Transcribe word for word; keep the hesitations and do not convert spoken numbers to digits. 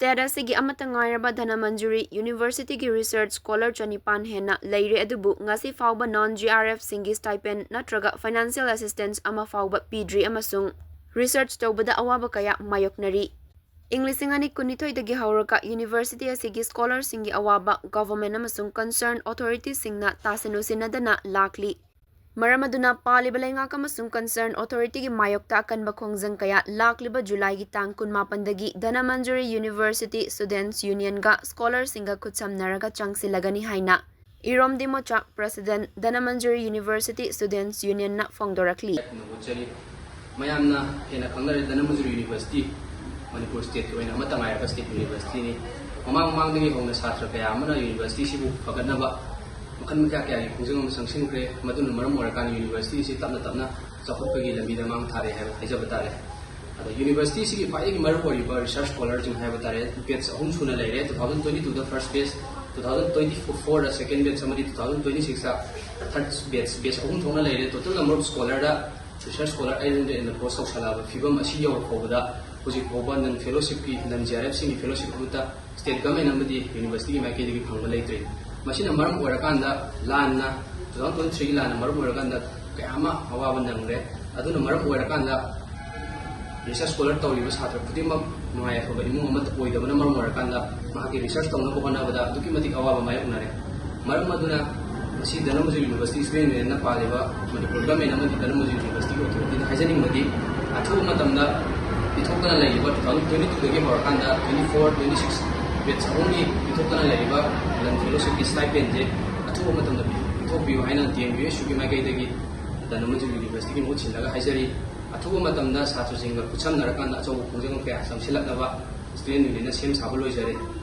ꯇꯦꯠ ꯑꯁꯤꯒꯤ ꯑꯃꯠꯇ ꯉꯥꯏꯔꯕ ꯙꯅꯃꯟꯖꯨꯔꯤ ꯌꯨꯅꯤꯚꯔꯁꯤꯇꯤꯒꯤ ꯔꯤꯁꯔꯆ ꯁ꯭ꯀꯣꯂꯔ ꯆꯅꯤꯄꯥꯟ ꯍꯦꯟꯅ ꯂꯩꯔꯦ, ꯑꯗꯨꯕꯨ ꯉꯁꯤ ꯐꯥꯎꯕ ꯅꯟ ꯖꯤ ꯑꯥꯔ ꯑꯦꯐꯁꯤꯡꯒꯤ ꯁ꯭ꯇꯥꯏꯄꯦꯟ ꯅꯠꯇ꯭ꯔꯒ ꯐꯥꯏꯅꯥꯟꯁꯤꯌꯦꯜ ꯑꯦꯁꯤꯁꯇꯦꯟꯁ ꯑꯃ ꯐꯥꯎꯕ ꯄꯤꯗ꯭ꯔꯤ ꯑꯃꯁꯨꯡ ꯔꯤꯁꯔꯆ ꯇꯧꯕꯗ ꯑꯋꯥꯕ ꯀꯌꯥ ꯃꯥꯌꯣꯛꯅꯔꯤ꯫ ꯏꯪ ꯂꯤꯁꯤꯡ ꯑꯅꯤ ꯀꯨꯟꯅꯤꯊꯣꯏꯗꯒꯤ ꯍꯧꯔꯒ ꯌꯨꯅꯤꯚꯔꯁꯤꯇꯤ ꯑꯁꯤꯒꯤ ꯁ꯭ꯀꯣꯂꯔꯁꯤꯡꯒꯤ ꯑꯋꯥꯕ ꯒꯚꯔꯟꯃꯦꯟꯠ ꯑꯃꯁꯨꯡ ꯀꯟꯁꯔꯟ ꯑꯣꯊꯣꯔꯤꯇꯤꯁꯤꯡꯅ ꯇꯥꯁꯤꯟ ꯎꯁꯤꯟꯅꯗꯅ ꯂꯥꯛꯂꯤ꯫ ꯃꯔꯝ ꯑꯗꯨꯅ ꯄꯥꯜꯂꯤꯕ ꯂꯩꯉꯥꯛ ꯑꯃꯁꯨꯡ ꯀꯟꯁꯔꯟ ꯑꯣꯊꯣꯔꯤꯇꯤꯒꯤ ꯃꯥꯌꯣꯛꯇ ꯑꯀꯟꯕ ꯈꯣꯡꯖꯪ ꯀꯌꯥ ꯂꯥꯛꯂꯤꯕ ꯖꯨꯂꯥꯏꯒꯤ ꯇꯥꯡ ꯀꯨꯟꯃꯥꯄꯟꯗꯒꯤ ꯙꯅꯃꯟꯖꯨꯔꯤ ꯌꯨꯅꯤꯚꯔꯁꯤꯇꯤ ꯁ꯭ꯇꯨꯗꯦꯟꯠꯁ ꯌꯨꯅꯤꯌꯟꯒ ꯁ꯭ꯀꯣꯂꯔꯁꯤꯡꯒ ꯈꯨꯠꯁꯝꯅꯔꯒ ꯆꯪꯁꯤꯜꯂꯒꯅꯤ ꯍꯥꯏꯅ ꯏꯔꯣꯝ ꯗꯤꯃꯣꯆꯥ, ꯄ꯭ꯔꯦꯁꯤꯗꯦꯟꯠ, ꯙꯅꯃꯟꯖꯨꯔꯤ ꯌꯨꯅꯤꯚꯔꯁꯤꯇꯤ ꯁ꯭ꯇꯨꯗꯦꯟꯠꯁ ꯌꯨꯅꯤꯌꯟꯅ ꯐꯣꯡꯗꯣꯔꯛꯂꯤ꯫ ꯃꯌꯥꯝꯅ ꯍꯦꯟꯅ ꯈꯪꯅꯔꯦ, ꯙꯅꯃꯟꯖꯨꯔꯤ ꯌꯨꯅꯤꯚꯔꯁꯤꯇꯤ ꯃꯅꯤꯄꯨꯔ ꯁ꯭ꯇꯦꯠꯀꯤ ꯑꯣꯏꯅ ꯑꯃꯠꯇ ꯉꯥꯏꯔꯕ ꯁ꯭ꯇꯦꯠ ꯌꯨꯅꯤꯚꯔꯁꯤꯇꯤꯅꯤ꯫ ꯃꯃꯥꯡ ꯃꯃꯥꯡꯗꯒꯤ ꯍꯧꯅ ꯁꯥꯇ꯭ꯔ ꯀꯌꯥ ꯑꯃꯅ ꯌꯨꯅꯤꯚꯔꯁꯤꯇꯤꯁꯤꯕꯨ ꯐꯒꯠꯅꯕ ꯃꯈꯜ ꯃꯈꯥ ꯀꯌꯥꯒꯤ ꯈꯣꯡꯖꯪ ꯑꯃ ꯆꯪꯁꯤꯟꯈ꯭ꯔꯦ꯫ ꯃꯗꯨꯅ ꯃꯔꯝ ꯑꯣꯏꯔꯀꯥꯟꯗ ꯌꯨꯅꯤꯚꯔꯁꯤꯇꯤ ꯑꯁꯤ ꯇꯞꯅ ꯇꯞꯅ ꯆꯥꯎꯈꯠꯄꯒꯤ ꯂꯝꯕꯤꯗ ꯃꯥꯡ ꯊꯥꯔꯦ ꯍꯥꯏꯕ ꯍꯥꯏꯖꯕ ꯇꯥꯔꯦ꯫ ꯑꯗꯣ ꯌꯨꯅꯤꯚꯔꯁꯤꯇꯤꯁꯤꯒꯤ ꯈ꯭ꯋꯥꯏꯗꯒꯤ ꯃꯔꯨ ꯑꯣꯏꯔꯤꯕ ꯔꯤꯁꯔꯆ ꯁ꯭ꯀꯣꯂꯔꯁꯤꯡ ꯍꯥꯏꯕ ꯇꯥꯔꯦ, ꯕꯦꯠꯁ ꯑꯍꯨꯝ ꯁꯨꯅ ꯂꯩꯔꯦ꯫ Two thousand twenty twoꯗ first batch, two thousand twenty fourꯗ second batch ꯑꯃꯗꯤ two thousand twenty sixꯇ third batch, batch ꯑꯍꯨꯝ ꯊꯣꯛꯅ ꯂꯩꯔꯦ꯫ Total number of scholarꯗ research scholar eight hundred and above ꯇꯧꯁꯜꯂꯛꯑꯕ ꯐꯤꯕꯝ ꯑꯁꯤ ꯌꯧꯔꯛ ꯐꯥꯎꯕꯗ ꯍꯧꯖꯤꯛ ꯐꯥꯎꯕ ꯅꯟ ꯐꯦꯂꯣꯁꯤꯞꯀꯤ, ꯅꯟ ꯖꯤ ꯑꯥꯔ ꯑꯦꯐꯁꯤꯡꯒꯤ ꯐꯦꯂꯣꯁꯤꯞ ꯑꯃꯠꯇ ꯁ꯭ꯇꯦꯠ ꯒꯚꯔꯟꯃꯦꯟꯠ ꯑꯃꯗꯤ ꯌꯨꯅꯤꯚꯔꯁꯤꯇꯤꯒꯤ ꯃꯥꯏꯀꯩꯗꯒꯤ ꯐꯪꯕ ꯂꯩꯇ꯭ꯔꯤ꯫ ꯃꯁꯤꯅ ꯃꯔꯝ ꯑꯣꯏꯔꯀꯥꯟꯗ ꯂꯥꯟꯅ, two thousand twenty threeꯒꯤ ꯂꯥꯟꯅ ꯃꯔꯝ ꯑꯣꯏꯔꯀꯥꯟꯗ ꯀꯌꯥ ꯑꯃ ꯑꯋꯥꯕ ꯅꯪꯂꯦ꯫ ꯑꯗꯨꯅ ꯃꯔꯝ ꯑꯣꯏꯔꯀꯥꯟꯗ ꯔꯤꯁꯔꯆ ꯁ꯭ꯀꯣꯂꯔ ꯇꯧꯔꯤꯕ ꯁꯥꯇ꯭ꯔ ꯈꯨꯗꯤꯡꯃꯛ ꯅꯨꯡꯉꯥꯏ ꯌꯥꯏꯐꯕ ꯏꯃꯨꯡ ꯑꯃꯠꯇ ꯑꯣꯏꯗꯕꯅ ꯃꯔꯝ ꯑꯣꯏꯔꯀꯥꯟꯗ ꯃꯍꯥꯛꯀꯤ ꯔꯤꯁꯔꯆ ꯇꯧꯅꯕ ꯍꯣꯠꯅꯕꯗ ꯑꯗꯨꯛꯀꯤ ꯃꯇꯤꯛ ꯑꯋꯥꯕ ꯃꯥꯌꯣꯛꯅꯔꯦ꯫ ꯃꯔꯝ ꯑꯗꯨꯅ ꯉꯁꯤ ꯙꯅꯃꯟꯖꯨꯔꯤ ꯌꯨꯅꯤꯚꯔꯁꯤꯇꯤ ꯁ꯭ꯇꯨꯗꯦꯟꯠ ꯌꯨꯅꯤꯌꯟꯅ ꯄꯥꯜꯂꯤꯕ ꯃꯅꯤꯄꯨꯔ ꯒꯚꯔꯟꯃꯦꯟꯠ ꯑꯃꯗꯤ ꯙꯅꯃꯟꯖꯨꯔꯤ ꯌꯨꯅꯤꯚꯔꯁꯤꯇꯤꯒꯤ ꯑꯣꯊꯣꯔꯤꯇꯤꯗ ꯍꯥꯏꯖꯅꯤꯡꯕꯗꯤ, ꯑꯊꯨꯕ ꯃꯇꯝꯗ ꯄꯤꯊꯣꯛꯇꯅ ꯂꯩꯔꯤꯕ two thousand twenty twoꯗꯒꯤ ꯍꯧꯔꯀꯥꯟꯗ twenty four, twenty six batch ꯑꯍꯨꯝꯒꯤ ꯄꯤꯊꯣꯛꯇꯅ ꯂꯩꯔꯤꯕ ꯅꯟ ꯐꯦꯂꯣꯁꯤꯞꯀꯤ ꯁ꯭ꯇꯥꯏꯄꯦꯟꯁꯦ ꯑꯊꯨꯕ ꯃꯇꯝꯗ ꯄꯤꯊꯣꯛꯄꯤꯌꯨ ꯍꯥꯏꯅ ꯗꯤ ꯑꯦꯝ ꯌꯨ ꯑꯦꯁ ꯌꯨꯒꯤ ꯃꯥꯏꯀꯩꯗꯒꯤ ꯙꯅꯃꯟꯖꯨꯔꯤ ꯌꯨꯅꯤꯚꯔꯁꯤꯇꯤꯒꯤ ꯃꯍꯨꯠ ꯁꯤꯜꯂꯒ ꯍꯥꯏꯖꯔꯤ꯫ ꯑꯊꯨꯕ ꯃꯇꯝꯗ ꯁꯥꯇ꯭ꯔꯁꯤꯡꯒ ꯈꯨꯠꯁꯝꯅꯔꯀꯥꯟꯗ ꯑꯆꯧꯕ ꯈꯣꯡꯖꯪ ꯀꯌꯥ ꯆꯪꯁꯤꯜꯂꯛꯅꯕ ꯁ꯭ꯇꯨꯗꯦꯟꯠ ꯌꯨꯅꯤꯌꯟꯅ ꯁꯦꯝ ꯁꯥꯕ ꯂꯣꯏꯖꯔꯦ꯫